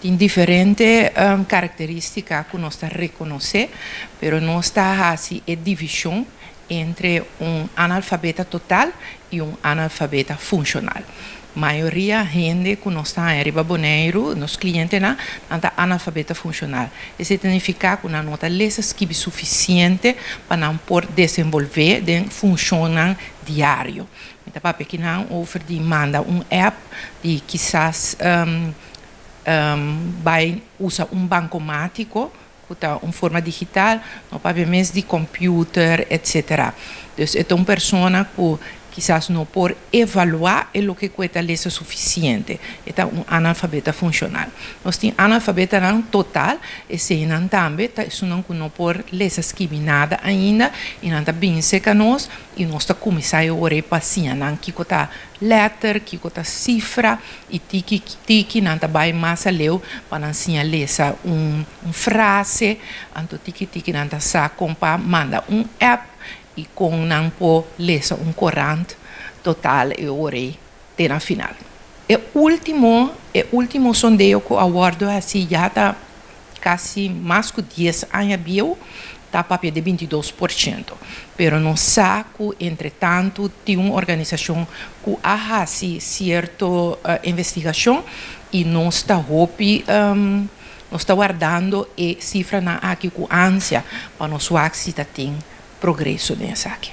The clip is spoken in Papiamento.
Tin diferente karakterístika ku nos ta rekonosé, pero nos ta hasi e divishon entre un analfabeta total i un analfabeta funshonal. Mayoria hende ku nos ta haña riba Boneiru, nos klientenan, nan ta analfabeta funshonal. Esei ta nifiká ku nan no ta lesa skibi sufisiente pa nan por desenvolvé den funshonnan diario. Mi ta papia akinan over di manda un app, di kisas bai usa un bankomátiko ku ta un forma digital, no papia mes di computer, etc. Dus e ta un persona ku kisas no por evaluá e loke ku e ta lesa sufisiente. E ta un analfabeta funshonal. Nos tin analfabetanan total, eseinan tambe ta esunnan ku no por lesa skibi nada ainda i nan ta bini serka nos i nos ta kuminsá e ora ei pa siña nan kiko ta lèter, kiko ta sifra i tiki tiki nan ta bai mas aleu pa nan siña lesa un frase, anto tiki tiki nan ta sa kon pa manda un app i kon nan por lesa un korant total e ora ei te na final. E último sondeo ku a wòrdu hasi ya ta kasi mas ku 10 aña bieu, ta papia di 22%. Pero nos sa ku entre tantu tin un organisashon ku a hasi sierto investigashon i nos ta wardando e sifranan aki ku ansia pa nos wak si ta tin progreso den esaki.